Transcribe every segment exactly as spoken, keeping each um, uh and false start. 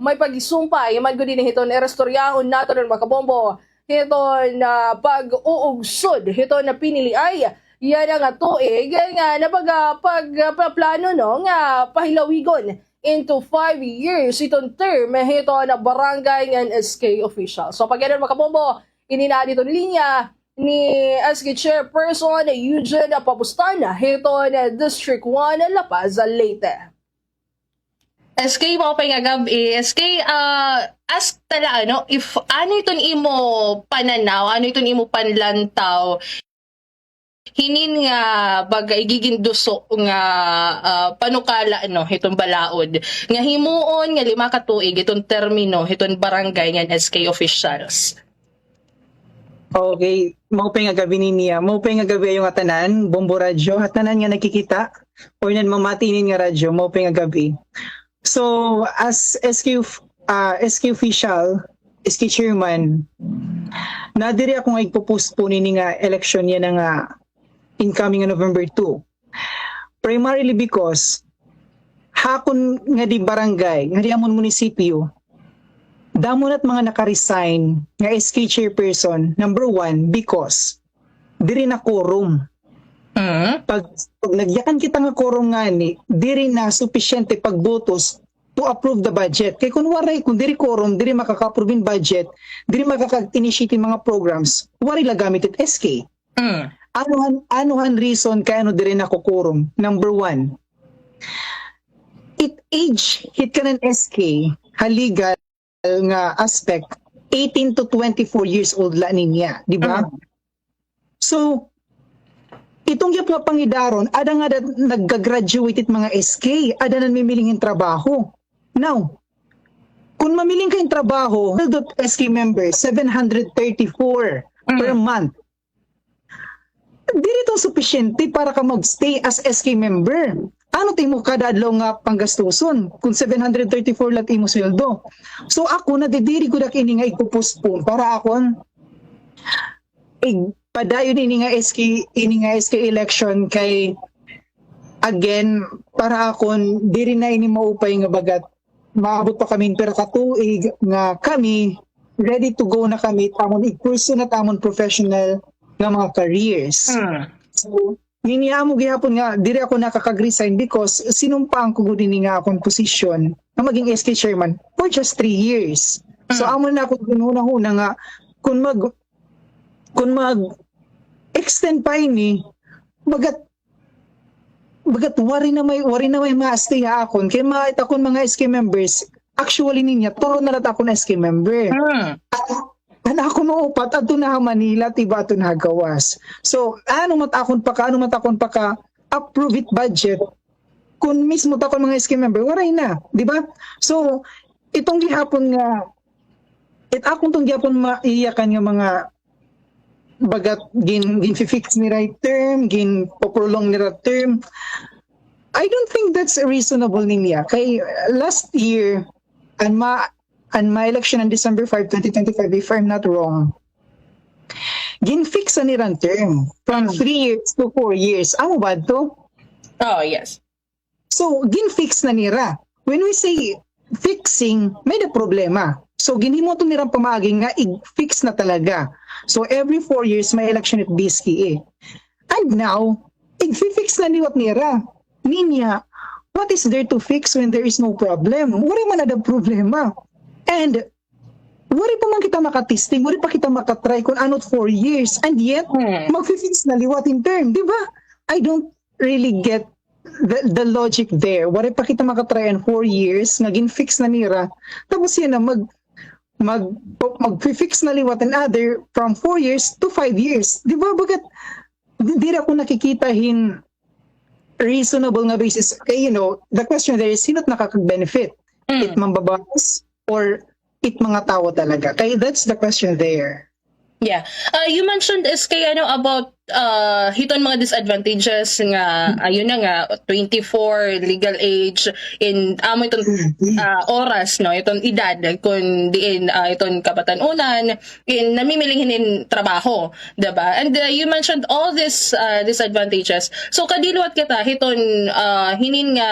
may paghisumpay man gud ini hiton iristoryahan naton, mga kabombo, hiton, ah, pag-uugsod hiton piniliay yana nga tuig nga nabaga pag, ah, paplano, no, nga pahilawigon into five years iton term hiton barangay ngan S K official. So, pag-anon, mga kabombo, ini na hiton linya ni S K Chairperson Eugene Pabustan hiton District one, La Paz, Leyte. S K, maupay nga gab-i. S K, ah, ask ta la, ano, if ano iton imo pananaw, ano iton imo panlantaw hinin nga baga igiginduso nga, ah, panukala, no, hiton balaod nga himuon nga lima ka tuig iton termino hiton barangay ngan S K officials. Okay, maupay nga gab-i ninya. Maupay nga gab-i ha iyo ngatanan, Bombo Radyo, ha tanan nga nakikita or nanmamati hinin nga radyo, maupay nga gab-i. So, as S K, ah, S K official, S K chairman, nadiri ako nga igpo-postpone ini nga eleksyon yana nga incoming nga November two. Primarily because ha akon ngadi barangay, ngadi amon munisipyo, damo na it mga naka-resign nga S K chairperson, number one, because diri na quorum. Mm. Pag, pag nagyakan kita nga quorum ngani, diri na supisyente pagbotos to approve the budget. Kay kun waray, kun diri quorum, diri makaka-approve hin budget, diri makaka-initiate hin mga programs, waray la gamit it S K. Mm. Ano han, ano han reason kay ano diri na quorum? Number one, it age hit kanan S K ha legal nga aspect, eighteen to twenty-four years old la ninya, di ba? Mm. So, iton gihap nga pangidaron, ada nga ada nagga-graduate it mga S K, ada namimiling hin trabaho. Now, kun mamiling ka hin trabaho, sweldo it S K member, seven hundred thirty-four per month. Diri iton supisyente para ka mag-stay as S K member. Ano it imo kada adlaw nga panggastuson kun seven hundred thirty-four la it imo sweldo? So ako, nadidiri gud ak ini nga igpo-postpone para akon igpadayon ini nga S K, ini nga S K election kay, again, para akon, diri na ini maupay nga bagat maabot pa kami hin pira ka tuig nga kami ready to go na kami it amon ig-pursue na it amon professional nga mga careers. Hmm. So, ninya amo gihapon nga diri ako nakakag-resign because sinumpaan ko gud ini nga akon posisyon nga maging S K chairman for just three years. So, hmm, amo na akon ginhunahuna nga kun mag-, kun mag-extend pa ini, bagat, bagat waray na may, waray na may ma-stay ha akon. Kay mga, it akon mga S K members, actually ninya, tulo na la it akon S K member. Hmm. An, an akon upat, adto na ha Manila, it iba adto na ha gawas. So, ano man it akon paka, ano man it akon paka-approve it budget, kun mismo it akon mga S K member, waray na, di ba? So, iton gihapon nga, it akon iton gihapon maiyakan nga mga bagat gin-, gin-fix nira it term, ginpo-prolong nira it term. I don't think that's reasonable ninya. Kay last year, an ma-, an ma-election an December five, twenty twenty-five, if I'm not wrong, gin-fix na nira an term from, hmm, three years to four years. Amo ba adto? Oh, yes. So, gin-fix na nira. When we say fixing, may-ada problema. So, ginhimo iton nira nga pamaagi nga i-fix na talaga. So, every four years, may election it B S K A. And now, i-fix na liwat nira. Ninya, what is there to fix when there is no problem? Waray man ada problema. And waray pa man kita makatesting, waray pa kita makatry kun ano it four years. And yet, hmm, magfi-fix na liwat hin term, di ba? I don't really get the, the logic there. Waray pa kita makatry an four years nga gin-fix na nira. Tapos yana, mag-, mag-, magfi-fix na liwat another from four years to five years. Di ba? Bagat, di-, diri ako nakikita hin reasonable nga basis. Kay, you know, the question there is, hin-o it nakakag-benefit? Mm. It mambabatas or it mga tawo talaga? Kay that's the question there. Yeah. Uh, you mentioned, S K, ano, about ah, hiton mga disadvantages nga, ayun na nga, twenty-four, legal age, in amo iton, ah, oras, no, iton edad, kun diin, ah, iton kabatan-onan, in namimiling hinin trabaho, diba? And, uh, you mentioned all these, uh, disadvantages. So, kadiliwat kita hiton, uh, hinin nga,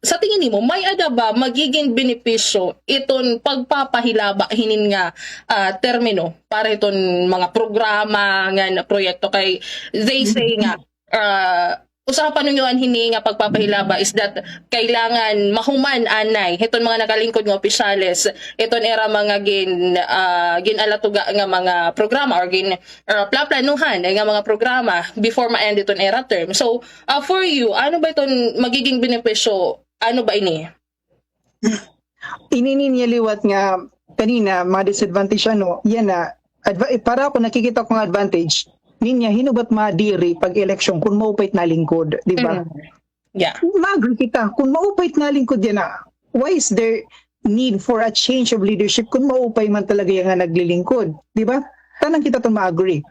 sa tingin nimo, may-ada ba magiging benepisyo iton pagpapahilaba hinin nga, uh, termino para hiton mga programa ngan proyekto kay they say nga, uh, usa ka panunyoan hini nga pagpapahilaba is that kailangan mahuman anay hiton mga nakalingkod nga opisyales, iton ira mga gin-, ah, gin-alatuga nga mga programa or gin-, ah, plaplanuhan nga mga programa before ma-end iton ira term. So, ah, for you, ano ba iton magiging benepisyo? Ano ba ini? Ini ninya liwat nga kanina, mga disadvantage, ano, yana, adva-, para ako nakikita ko nga advantage ninya, hin-o ba it madiri pag-eleksyon kun maupay it nalingkod, di ba? Mm. Yeah. Ma-agree kita, kun maupay it nalingkod yana, why is there need for a change of leadership kun maupay man talaga yana nga naglilingkod, di ba? Tanan kita iton ma-agree.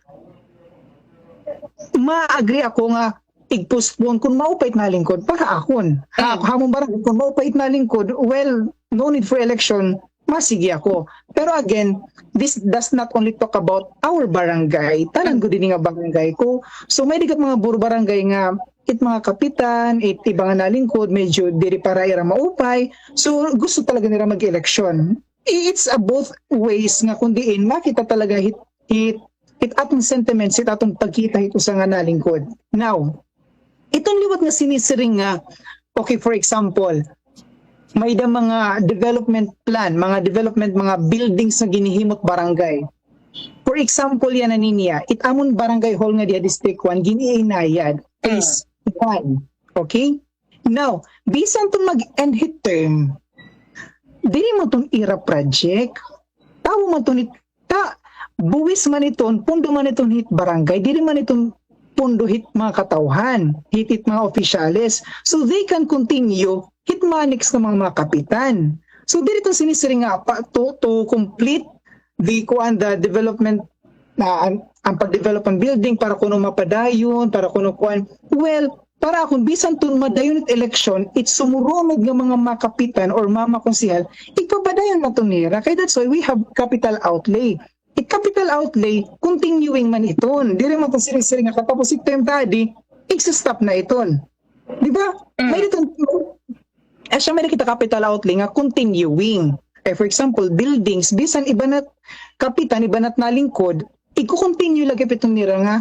Ma-agree ako nga ig-postpone kun maupay it nalingkod para akon. Ha, Mm. ha amon barangay, kun maupay it nalingkod, well, no need for election, masigi ako. Pero again, this does not only talk about our barangay. Tanan gud ini nga barangay ko. So, may-ada gad mga buro barangay nga it mga kapitan, it iba nga nalingkod, medyo diri para ira maupay. So, gusto talaga nira mag-eleksyon. I-, it's a both ways nga kun diin makita talaga hit, hit, hit aton sentiments, hit aton pagkita hit usa nga nalingkod. Now, iton liwat nga sinisiring nga, okay, for example, may-ada mga development plan, mga development, mga buildings nga ginhihimo it barangay. For example, yana ninya, it amon barangay hall nga diha District one, gin-iinayad, phase one. Okay? Now, bisan iton mag-end hit term, diri man iton ira project. Tawo man iton it, ta, buwis man iton, pundo man iton hit barangay, diri man iton pundo hit mga katawhan, hit, hit mga opisyales. So they can continue hit mga next nga mga, mga kapitan. So diri iton sinisiring nga pa, to, to complete the, kuan, the development, na an, an pag-develop an building para kuno mapadayon, para kuno kuan. Well, para akon, bisan iton madayon it eleksyon, it sumurunod nga mga makapitan or mama konsehal, igpapadayon man iton nira. Kay that's why we have capital outlay. It capital outlay, continuing man iton. Diri man iton siring-siring nga katapos it term ta adi, igsa-stop na iton. Di ba? Mm. May-ada iton, asya may-ada kita capital outlay nga continuing. Eh, for example, buildings, bisan iba na it kapitan, iba na it nalingkod, igko-continue la gihap iton nira nga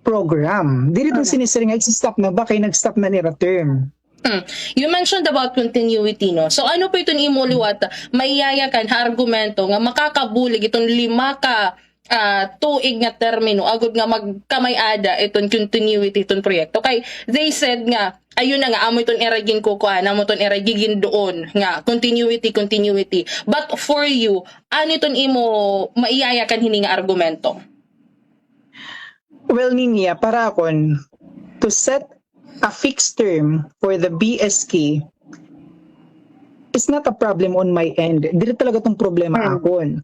program. Diri iton sinisiring nga igsa-stop na ba kay nag-stop na nira term. Hmm. You mentioned about continuity, no? So, ano pa iton imo liwat maiyayakan ha argumento nga makakabulig iton lima ka, ah, tuig nga termino agod nga magkamay-ada iton continuity iton proyekto? Kay they said nga, ayun na nga, amo iton ira ginkukuan, amo iton ira giginduon nga continuity, continuity. But for you, ano iton imo maiyayakan hini nga argumento? Well, ninya, para akon, to set a fixed term for the B S K is not a problem on my end. Diri talaga iton problema akon.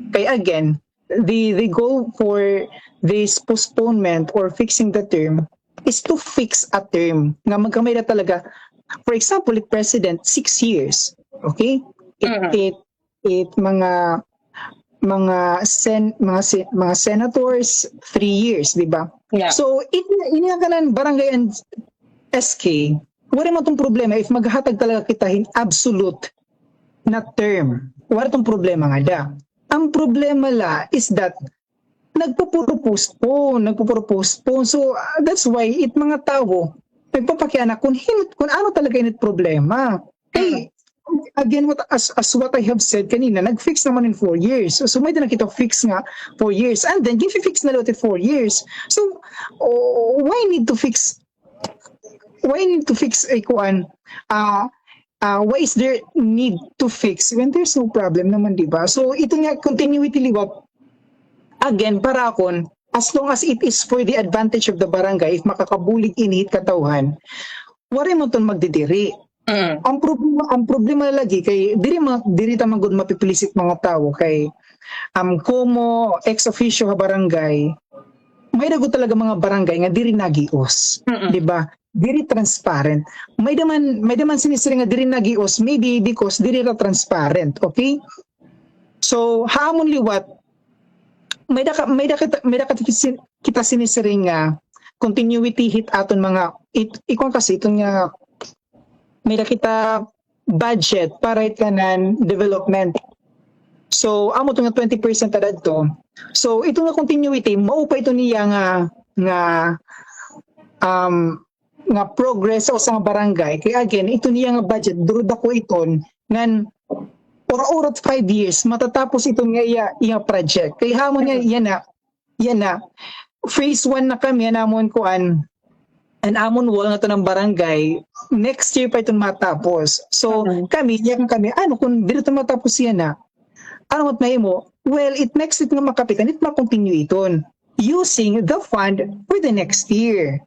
Kay again, the, the goal for this postponement or fixing the term is to fix a term nga magkamay-ada talaga. For example, it president, six years. Okay? It, it it mga, mga sen-, mga se-, mga senators, three years, di ba? Yeah. So, it, ini nga kanan barangay and S K, waray man iton problema if maghatag talaga kita hin absolute na term. Waray iton problema ngada. Ang problema la is that nagpupuro postpone, nagpupuro postpone. So, ah, that's why it mga tawo nagpapakiana kun hin-, kun ano talaga init problema. Kay, again, what, as, as what I have said kanina, nag-fix naman in four years. So, so may-ada na kita fix nga four years. And then, gi-fix na liwat it four years. So, oh, why need to fix, why need to fix a kuan? Ah, ah, why is there need to fix when there's no problem naman, di ba? So, ito nga, continuity liwat, again, para akon, as long as it is for the advantage of the barangay, if makakabulig ini hit katawhan, waray man iton magdidiri. Mm. Ang problema, ang problema lagi kay diri ma-, diri ta man gud mapi-please it mga tawo kay, um, komo ex officio ha barangay, may-ada gud talaga mga barangay nga diri nagios, di ba? Diri transparent. May-ada man, may-ada man sinisiring nga diri nagios, maybe because diri ra transparent, okay? So, ha amon liwat, may-ada ka, may-ada kita, may-ada ka kita sin-, kita sinisiring nga continuity hit aton mga, it, ikuan kasi, iton nga, may-ada kita budget para hit kanan development. So, amo to nga twenty percent adto. So, ito nga continuity, mao pa ito niya nga, nga, um, nga progress sa usa nga barangay. Kay again, ito niya nga budget, duro dako iton, ngan ura-ura five years, matatapos iton nga iya, iya project. Kay hamon niya, iya na, iya na. Phase one na kami, an amon kuan, an amon wall nga to ng barangay, next year pa iton matapos. So, kami, iya kami, ano, kung diri to matapos iya na, ano mat mahimo? Well, it makes it nga makapitan, it ma-continue iton using the fund for the next year.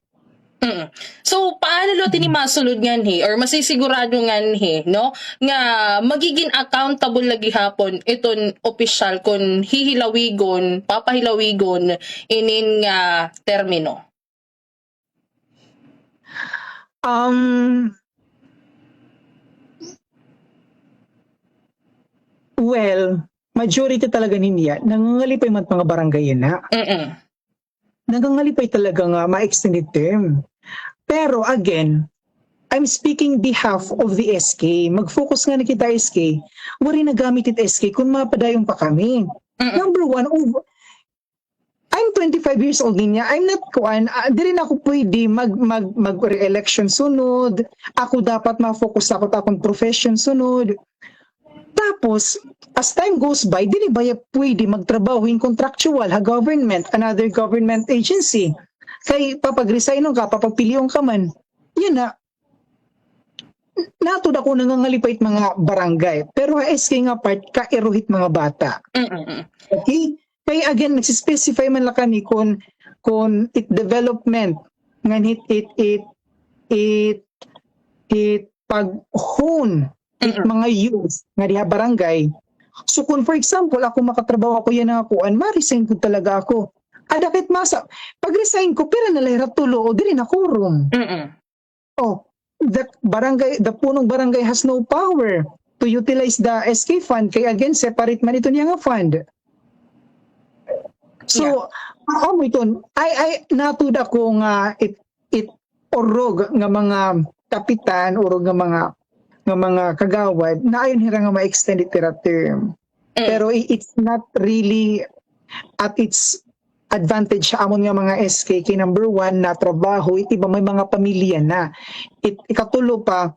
Mm. So, paano lo tini masulod nganhi or masisigurado nganhi, no? Nga magigin accountable lagi hapon iton opisyal kon hihilawigon, papahilawigon inin nga termino? Um, well, majority talaga niya, nangangalipay man mga barangay yana. Mm-mm. Nangangalipay talaga nga ma-extended term. Pero again, I'm speaking behalf of the S K. Mag-focus nga na kita S K. Waray nagamit it S K kung mapadayon pa kami. Mm-mm. Number one, ov-, I'm twenty-five years old niya. I'm not, kuan, ah, diri na ako pwede mag, mag, mag-re-election sunod. Ako dapat ma-focus ako sa akong profession sunod. Tapos, as time goes by, dili ba ya pwede magtrabaho in contractual ha government, another government agency? Kay papag-resignon ka, papagpilion ka man. Yana. Natud ako nangangalipay it mga barangay. Pero ha S K nga part, kairuhit mga bata. Mm-mm. Okay? Kay again, nagsispecify man la kami kun, kun it development, ngan it, it, it, it, it pag-hone it Mm-mm. mga youth nga diha barangay. So, kung for example, ako makatrabaho ako yana nga kuan, ma-resign ko talaga ako. Ada kay masa, pag-resign ko, pira na la hira tulo o diri na quorum. Mm-mm. Oh, the barangay, the punong barangay has no power to utilize the S K fund. Kay again, separate man ito niya nga fund. So, amo iton, ay, ay, natud ako nga it, it orog nga mga kapitan, orog nga mga, nga mga kagawad, naayon hira nga ma-extend it hira term. Mm. Pero i-, it's not really at its advantage sa amon nga mga S K. Kay number one, natrabaho, it iba may mga pamilya na. It, ikatulo pa,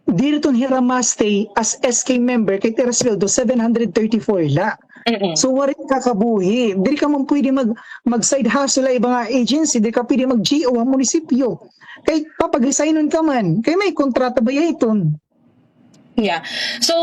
diri ton hira ma-stay as S K member kay it ira sweldo seven hundred thirty-four la. Mm-mm. So, waray kakabuhi. Diri ka man pwede mag, mag-side hustle ha iba nga agency, diri ka pwede mag-G O ha munisipyo. Kay papag-resignon ka man. Kay may kontrata ba ya iton? Yeah. So,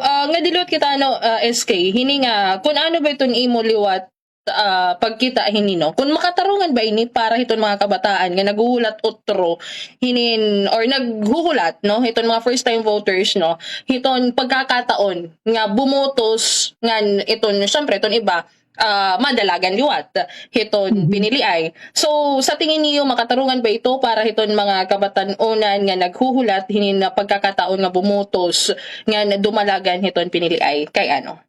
ah, nga diliwat kita, ano, ah, S K, hini nga, kun ano ba iton imo liwat, ah, pagkita hini, no? Kun makatarungan ba ini para hiton mga kabataan nga naghuhulat utro hinin, or naghuhulat, no? Hiton mga first time voters, no? Hiton pagkakataon nga bumotos ngan iton, syempre, iton iba, ah, madalagan liwat hiton piniliay. So, sa tingin niyo, makatarungan ba ito para hiton mga kabatan-onan nga naghuhulat hinin nga pagkakataon nga bumotos ngan dumalagan hiton piniliay? Kay ano?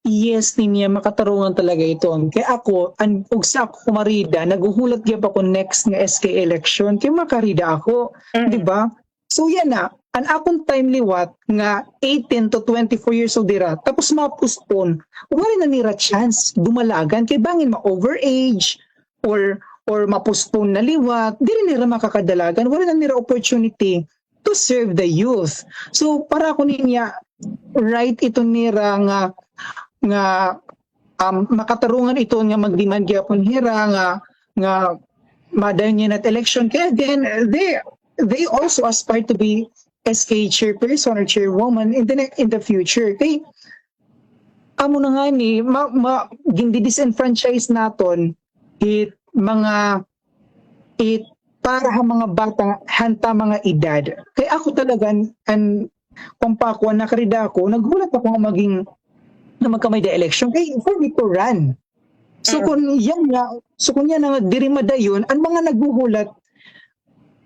Yes, Ninia, makatarungan talaga iton. Kay ako, an, ugsa ako kumarida, naghuhulat gyud ako next nga S K election, kay makarida ako, Mm. di ba? So, yana, an akon time liwat nga eighteen to twenty-four years old dira, tapos ma-postpone, waray na nira chance dumalagan, kay bangin ma-overage, or, or ma-postpone na liwat, diri nira makakadalagan, waray na nira opportunity to serve the youth. So, para ako niya, right ito nira nga, nga, um, makatarungan ito nga mag-demand gyapon hira nga, nga madayon niya nat election. Kay again, they, they also aspire to be S K chairperson or chairwoman in the ne-, in the future. Kay amo na nga ni, ma, ma, gindi-disenfranchise naton it mga, it para ha mga bata han tamang edad. Kay ako talaga, an, an, kung pa ako, an nakarida ako, naghulat ako nga maging, nga magkamay-ada election. Kay for me to run, So, kun yana nga, so kun yana nga diri madayon, an mga naghuhulat,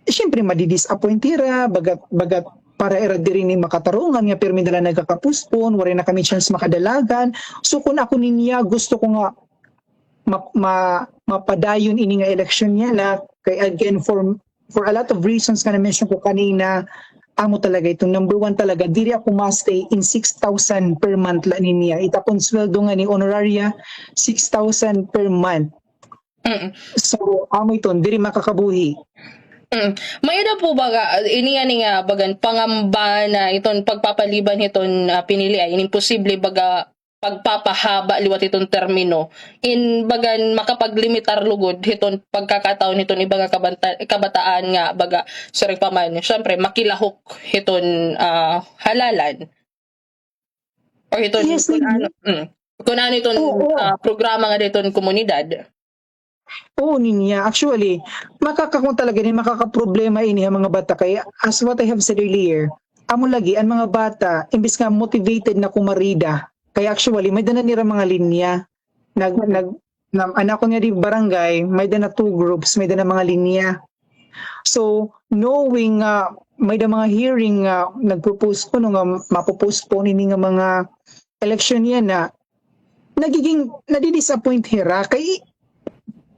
siyempre, madi-disappoint hira, baga, baga para hira diri ini makatarungan nga pirmi na la nagkaka-postpone, waray na kami chance makadalagan. So, kun ako niya, gusto ko nga ma-, ma-, mapadayon ini nga eleksyon yana, kay again, for, for a lot of reasons nga na-mention ko kanina, amo talaga iton number one talaga, diri ako ma-stay in six thousand per month la niya. It akon sweldo ngani honoraria, six thousand per month. Mm. So, amo iton, diri makakabuhi. Mm. May-ada po baga, ini nga, ini nga bagan pangamba na iton pagpapaliban hiton, ah, pinili ay inimposible baga pagpapahaba liwat hiton termino. In bagan makapaglimitar lugod hiton pagkakataon hiton iba nga kabanta-, kabataan nga baga, sorry pa man, syempre, makilahok hiton, ah, halalan. Or hiton, yes, kun ano, mm. Kun ano iton, oo, oo, ah, programa nga hiton komunidad. Oo, niya. Actually, makakakon talaga ini, makakaproblema ini ha mga bata. Kay, as what I have said earlier, amo lagi, an mga bata, imbis nga motivated na kumarida. Kay actually, may-ada na nira mga linya. Nag-, nag-, na, an akon nga di barangay, may-ada na two groups, may-ada na mga linya. So, knowing nga may-ada mga hearing nga nagpo-postpone, nga mapo-postpone ini nga mga eleksyon yana, nagiging, nadi-disappoint hira kay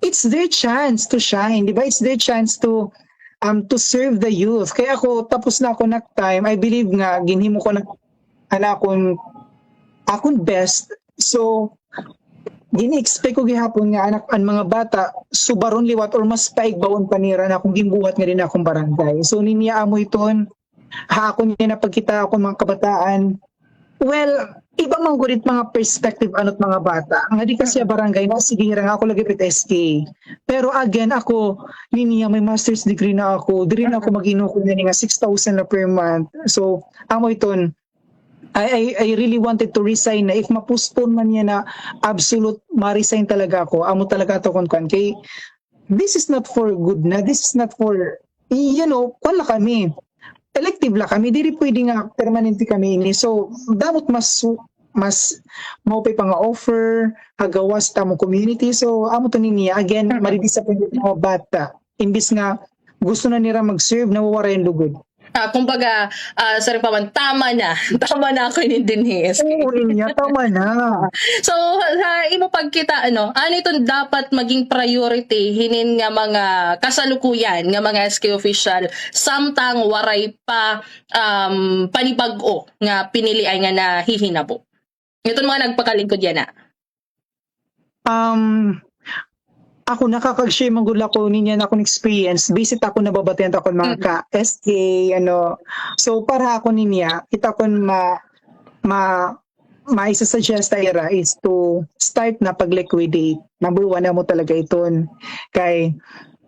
it's their chance to shine, di ba? It's their chance to, um, to serve the youth. Kay ako, tapos na ako na time, I believe nga ginhimo ko na an akon, akon best. So, gini-expect ko gihapon nga an ak-, an mga bata subaron liwat or mas paigbawon pa nira an akon ginbuhat ngadi ha akon barangay. So, niya amo iton, ha akon nga napagkita akon mga kabataan, well, iba man gud it mga perspective ano it mga bata. Ngadi kasi ha barangay na, sige, hira nga ako lagi pit S K. Pero again, ako, niya may master's degree na ako, diri na ako mag-inukon nga six thousand na per month. So, amo iton, I, I, I really wanted to resign na. If ma-postpone man yana, absolute, ma-resign talaga ako. Amo talaga ato kon kuan. Kay, this is not for good na. This is not for, you know, kuan la kami. Elective la kami. Diri pwede nga permanente kami ini. So, dapat mas, mas maupay pa nga offer, ha gawas tamo community. So, amo to niya. Again, madi-disappoint it mga bata. Imbis nga, gusto na nira mag-serve, nawawara it lugod. Ah, kumbaga, ah, sorry pa man, tama na. Tama na ako ini dinhi, S K. Oo, niya, tama na. So, ha imo pagkita, ano, ano iton dapat maging priority hinin nga mga kasalukuyan nga mga S K official, samtang waray pa, um, panibag-o nga pinili ay nga nahihinabo? Iton mga nagpakalingkod yana. Um, ako, nakakag-share man gud ako niya na akon experience, based ako nababatian ta akon mga ka-S K, ano. So, para ako niya, it akon ma-, ma-, maisa-suggest ta ira is to start na pag-liquidate. Number one, amo talaga iton. Kay,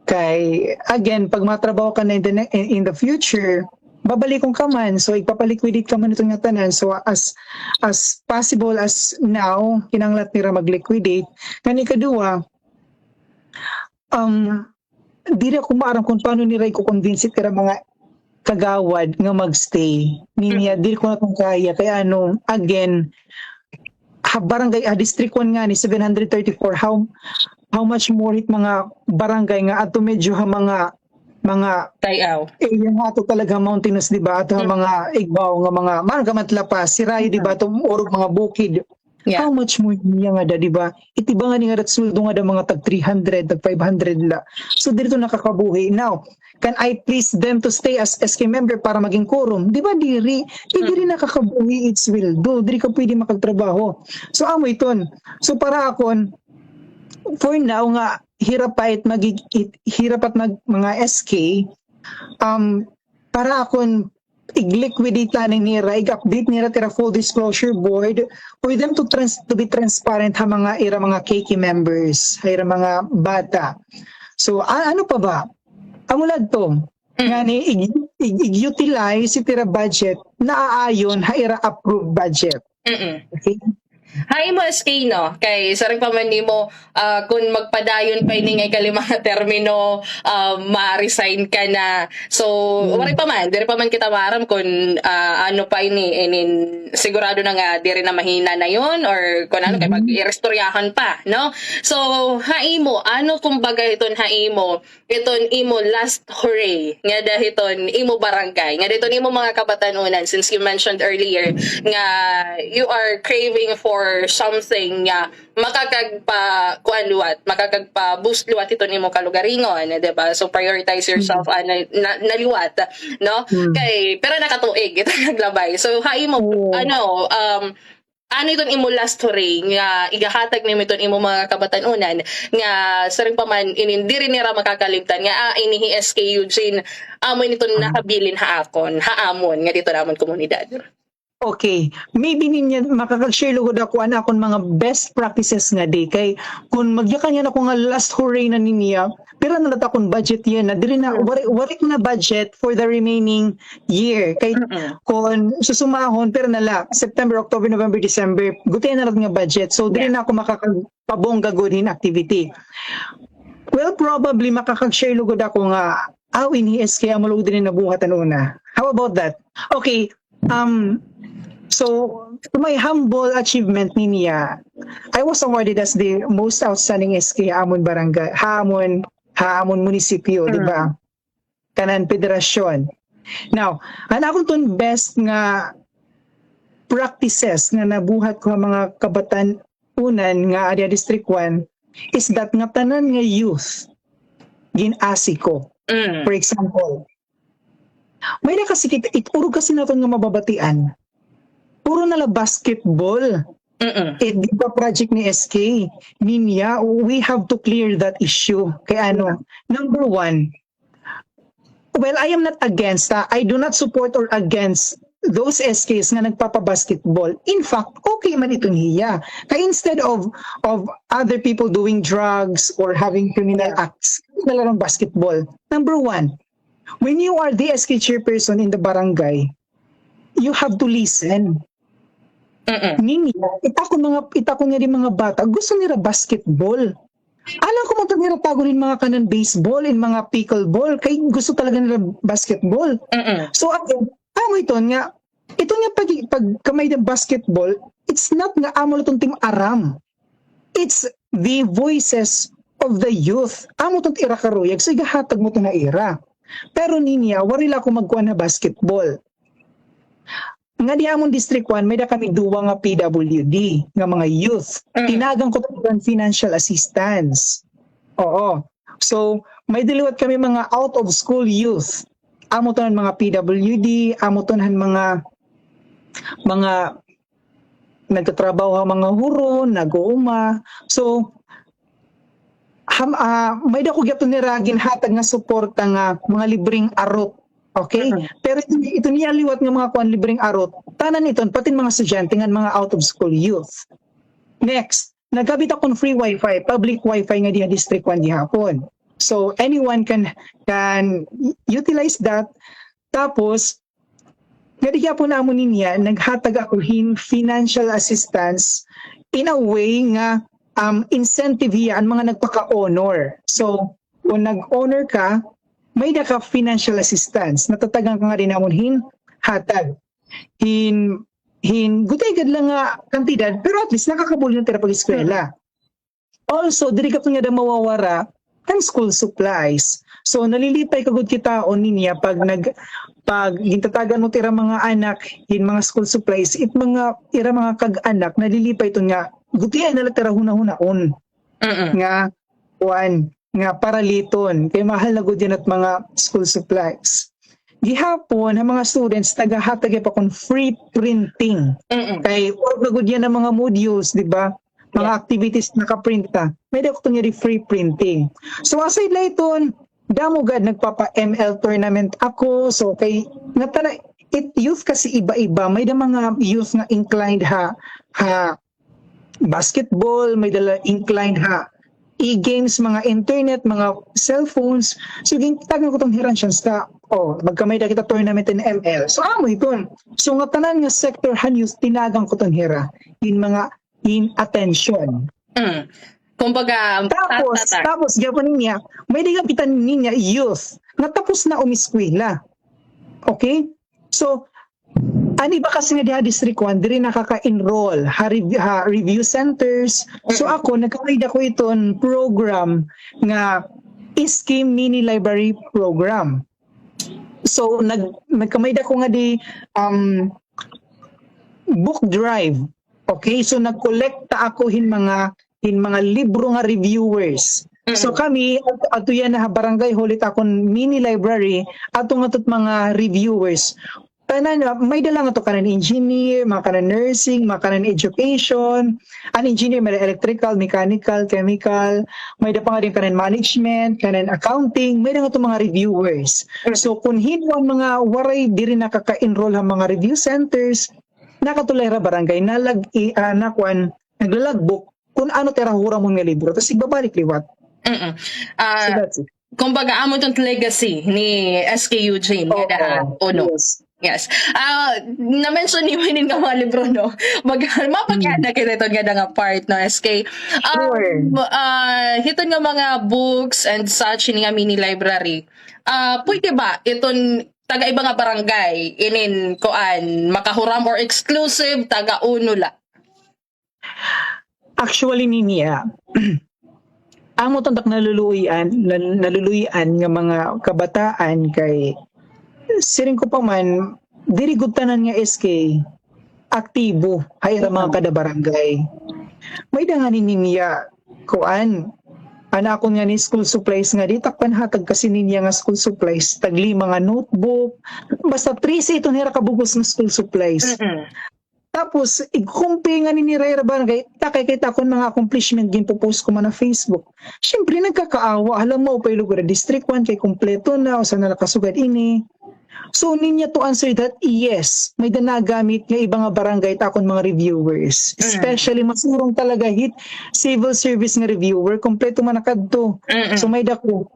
kay, again, pag matrabaho ka na in the ne-, in, in the future, babalikon ka man. So, igpapaliquidate ka man ito nga tanan. So, as, as possible as now, kinahanglan nira mag-liquidate. Ngan ikaduha, um, diri ako maaram kung paano nira iko-convince it ira mga kagawad nga magstay. Niya, diri ko na tong kaya. Kay ano, again, ha barangay, ha District one ngani, seven hundred thirty-four, how, how much more it mga barangay nga adto medyo ha mga, mga area nga ato talaga mountainous, di ba? Ato ha mga igbaw nga mga, mga gamat La Paz, Siraya, di ba? Ato urog mga bukid. Yeah. How much more niya nga da, di ba? It iba ngani nga dat sweldo nga da mga tag three hundred, tag five hundred la. So, diri to nakakabuhi. Now, can I please them to stay as S K member para maging quorum? Di ba, diri? Kay diri nakakabuhi it sweldo. Diri ka pwede makagtrabaho. So, amo iton. So, para akon, for now nga, hirapat magig-, it-, hirapat mag-, mga S K, um, para akon, ig-liquidate la ni nira, ig-update nira it ira full disclosure board for them to trans-, to be transparent ha mga ira mga K K members, ha ira mga bata. So, a-, ano pa ba? Amo la adto. Ngani, ig-, ig-, ig-utilize it ira budget na aayon ha ira approved budget. Okay? Ha imo, S K, no? Kay sarang pa man nimo, ah, kun magpadayon pa ini nga ikalima nga termino, ah, ma-resign ka na. So, waray pa man, diri pa man kita maaram kun, ah, ano pa ini, inin, sigurado na nga diri na mahina na yon or kun ano, kay mag-iristoryahan pa, no? So, ha imo, ano kumbaga iton ha imo, iton imo last hurrah ngada hiton imo barangay, ngada hiton imo mga kabatan-onan, since you mentioned earlier nga you are craving for something nga makakagpa-, kuan liwat, makakagpa-boost liwat hiton imo kalugaringon, di ba? So prioritize yourself, ah, na, na, na liwat, no? Kay, pero nakatuig ito naglabay. So ha imo, ano, um, ano iton imo last hurrah nga igahatag nimo iton imo mga kabatan-onan nga sarang pa man inin diri nira makakalimtan nga, ah, ini hi S K Eugene, amo ini iton nakabilin ha akon, ha amon, nga dito namon komunidad? Okay. Maybe ninya makakag-share lugod ako an akon mga best practices ngadi. Kay kun magyakan yana ako nga last hurrah na ninya, pira na la it akon budget yana? Diri na, waray, waray ko na budget for the remaining year. Kay kun susumahon, pira na la, September, October, November, December, gutiay na la nga budget. So, diri na ako makakagpabongga gud hin activity. Well, probably, makakag-share lugod ako nga, aw, ini S K, amo lugod ini nabuhat an una. How about that? Okay, um, so, to my humble achievement ninya, I was awarded as the most outstanding S K ha amon barangay, ha amon, ha amon munisipyo, di ba? Kanan federasyon. Now, an akon ton best nga practices nga nabuhat ko ha mga kabatan-onan nga adi ha District one is that nga tanan nga youth gin-asi ko. For example, may-ada kasi kit-, it-, urog kasi naton nga mababatian, puro na la basketball. It, di ba, project ni S K, ninya, we have to clear that issue. Kay ano, number one, well, I am not against, ha. I do not support or against those S Ks nga nagpapabasketball. In fact, okay man iton hiya. Kay instead of, of other people doing drugs or having criminal acts, na la hin basketball. Number one, when you are the S K chairperson in the barangay, you have to listen. Ninya, it akon mga, it akon ngadi mga bata, gusto nira basketball. Alangan ko man ito nira tagon hin mga kanan baseball, hin mga pickleball, kay gusto talaga nira basketball. So again, amo iton nga, iton nga pag, pagkamay-ada hin basketball, it's not nga amo la iton tim-aram. It's the voices of the youth. Amo iton ira karuyag, so igahatag mo iton ha ira. Pero ninya, waray la ako magkuan ha basketball. Ngadi ha amon District one, may-ada kami duwa nga P W D nga mga youth. Tinagan ko iton financial assistance. Oo. So, may-ada liwat kami mga out of school youth. Amo iton han mga P W D, amo iton han mga, mga nagtatrabaho ha mga huron, nag-uuma. So, ham-, ah, may-ada ko gihapon nira ginhatag nga suporta nga mga libreng arot. Okay? Pero ito, ito niya liwat nga mga kuan, libreng arot. Tanan iton, pati mga estudyante ngan mga out of school youth. Next, nagkabit akon free wifi, public wifi ngadi ha District one gihapon. So, anyone can, can utilize that. Tapos, ngadi gihapon amo ninya, naghatag ako hin financial assistance in a way nga, um, incentive hiya an mga nagpaka-honor. So, kun nag-honor ka, may-ada ka financial assistance. Natatagan ka ngadi namon hin hatag. Hin, hin, gutiay gad la nga kantidad, pero at least nakakabulig na it ira pag-eskwela. Also, diri gihapon ngada mawawara an school supplies. So, nalilipay ka gud kitaon ninya pag nag-, pag gintatagan mo it ira mga anak hin mga school supplies, it mga, ira mga kag-anak, nalilipay iton nga, gutiay na la it ira hunahunaon. Nga, kuan, nga paraliton. Kay mahal na gud yana it mga school supplies. Gihapon, ha mga students, nagahatag pa kon free printing. Kay, urog na gud yana mga modules, di ba? Mga activities naka-print ta. May-ada ko iton nga di free printing. So, aside la iton, damo gad nagpapa-M L tournament ako. So, kay, nga tana-, it, youth kasi iba-iba. May-ada mga youth nga inclined ha, ha basketball, may-ada la inclined ha e-games, mga internet, mga cellphones. So, gintagan ko iton hira hin chance nga, oh, magkamay-ada kita tournament hin M L. So, amo iton. So, nga tanan nga sector han youth, tinagan ko iton hira. Hin mga in attention. Mm. Kumbaga, Tapos, tatak. Tapos, gihapon niya, may-ada gihapon niya youth nga tapos na umiskwela. Okay? So, an iba kasi nga dinhi ha District one, diri nakaka-enroll ha, rev- ha review centers. So, ako, nagka-may-ada ko iton program nga S K Mini Library Program. So, nag, nagka-may-ada ko ngadi, um, book drive. Okay, so nagkolekta ako hin mga, hin mga libro nga reviewers. So kami, at, adto yana ha barangay hall it akon mini library, adto ngadto it mga reviewers. Tanan, ah, may-ada la ngadto kanan engineer, mga kanan nursing, mga kanan education. An engineer, may-ada electrical, mechanical, chemical, may-ada pa ngadi kanan management, kanan accounting, may-ada ngadto mga reviewers. So, kun hin-o an mga waray diri nakaka-enroll ha mga review centers, nakadto la hira barangay, nalag-, i-, ah, nakuan, nagla-logbook kun ano it ira huramon nga libro, tas igbabalik liwat. Mm-mm. Ah, So, that's it. Kumbaga, amo iton legacy ni S K Eugene, Oo, ngada ha UNO. Yes. Yes. Ah, na-mention niyo hinin nga mga libro, no? Mag-, mapakiana kita iton ngada nga part, no, S K? Um, Sure. Ah, hiton nga mga books and such, hini nga mini library, ah, pwede ba iton taga iba nga barangay, inin kuan, makahuram or exclusive, taga UNO la? Actually, niya, amo iton ak naluluoy-an, nal-, naluluoy-an nga mga kabataan kay, siring ko pa man, diri gud tanan nga S K aktibo ha ira mga kada barangay. May-ada ngani niya, kuan, an akon ngani school supplies ngadi, it ak panhatag kasi niya nga school supplies, tag-lima nga notebook, basta trese iton hira kabug-os nga school supplies. Mm-mm. Tapos, igkumpi ngani nira ira barangay, takay kay it akon mga accomplishment ginpo-post ko man ha Facebook. Siyempre, nagkakaawa, hala, maupay lugar ha District one, kay kumpleto na, usa na la kasugad ini. So, niya, to answer that, yes, may-ada nagamit nga iba nga barangay it akon mga reviewers. Especially, masurong talaga hit civil service nga reviewer, kumpleto man na kadto. Mm-mm. So, may-ada ko,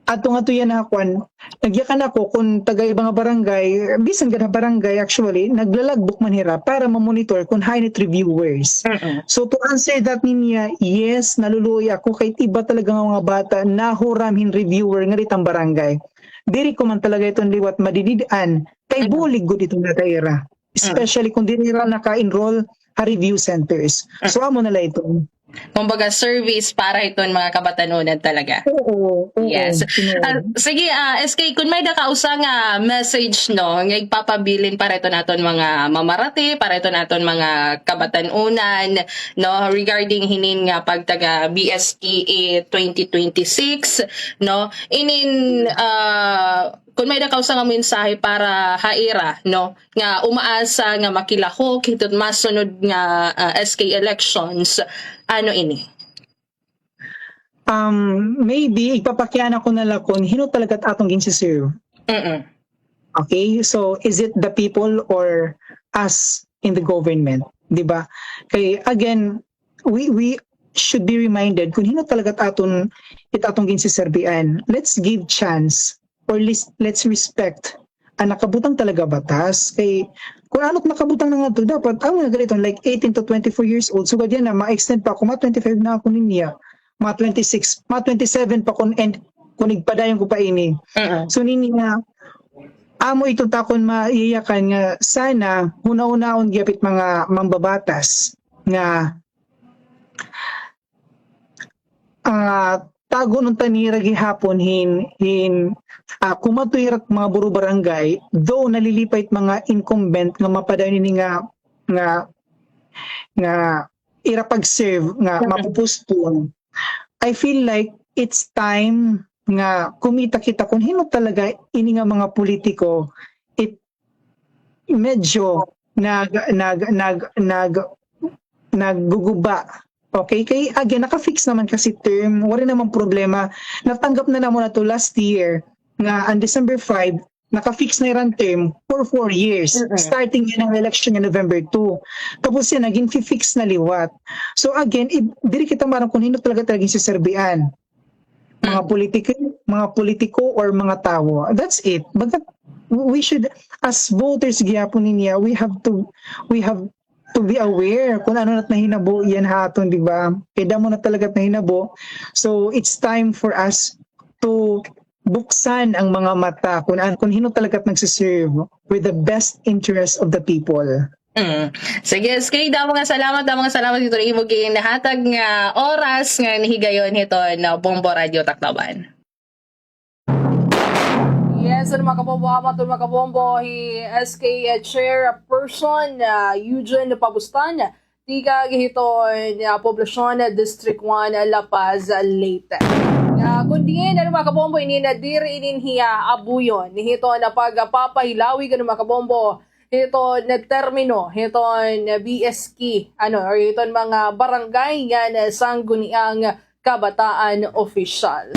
adto ngadto yana ha kuan, nagyakan ako kun taga iba nga barangay, bisan gad ha barangay actually, nagla-logbook man hira para ma-monitor kun hain it reviewers. Mm-mm. So, to answer that niya, yes, naluluoy ako kay iba talaga nga mga bata nahuram hin reviewer ngadi ha barangay. Diri ko man talaga iton liwat madidid-an kay bulig gud iton nga kaira. Especially kun diri hira naka-enroll ha review centers. So, amo na la iton. Kumbaga, service para hiton mga kabatan-onan talaga. Oo, oo. Yes. Tinuod. Ah, sige, ah, S K, kun may-ada ka usa nga message, no, nga igpapabilin para hiton aton mga mamarati, para hiton aton mga kabatan-onan, no, regarding hinin nga pagtaga B S K E twenty twenty-six, no, inin, ah, kun may-ada ka usa nga mensahe para ha ira, no, nga umaasa nga makilahok hiton masunod nga, ah, S K elections, ano ini? Um, maybe, igpapakiana ko na la kun hin-o talaga it aton ginsiserve. Mm-mm. Okay? So, is it the people or us in the government? Di ba? Kay, again, we, we should be reminded kun hin-o talaga it aton, it aton ginsiserbian. Let's give chance or let's, let's respect an nakabutang talaga batas. Kay, kun ano it nakabutang na ngadto, dapat, amo na gani iton, like, eighteen to twenty-four years old, sugad yana, ma-extend pa ako, mga twenty-five na ako niya, mga twenty-six, mga twenty-seven pa kun, and kun igpadayon ko pa ini. Mm-mm. So, niya, amo ito it akon maiyakan nga sana, hunahunaon gihap it mga mambabatas nga ah, tagon unta nira gihapon hin, hin, ah, kumadto hira mga buro-barangay, though nalilipay it mga incumbent nga mapadayon ini nga, nga, nga ira pag-serve nga mapupostpone. I feel like it's time nga kumita kita kun hin-o talaga ini nga mga politiko, it medyo nag-, nag-, nag-, nag-, nagguguba. Okay? Kay, again, naka-fix naman kasi term, waray naman problema. Natanggap na namon ato last year nga an December five, naka-fix na ira nga term for four years, starting yana nga election nga November two. Tapos yana, gin-fix na liwat. So again, i-, diri kita maaram kun hin-o talaga it ira ginsiserbian. Mga politiko, mga politiko or mga tawo. That's it. But that, we should, as voters gihapon niya, we have to, we have to be aware kung ano na nahinabo yana ha aton, di ba? Kay damo na talaga nahinabo. So, it's time for us to buksan ang mga mata kung, an-, kung hin-o talaga nagsiserve with the best interest of the people. Mm. Sige, S K, damo nga salamat, damo nga salamat hito imo ginahatag nga oras nga higayon hiton Bombo Radio Tacloban. Yes, ano, mga kabombo, amo iton, mga kabombo, hi S K, uh, chairperson, uh, Eugene Pabustan, tikang hiton, uh, Poblacion, District one, La Paz, Leyte. Uh, kon diin, ano, mga kabombo, inin diri inin hiya abuyon hiton pagpapahilaw, ano, mga kabombo, hiton termino hiton B S K, ano, or hiton mga barangay ngan Sangguniang Kabataan Official.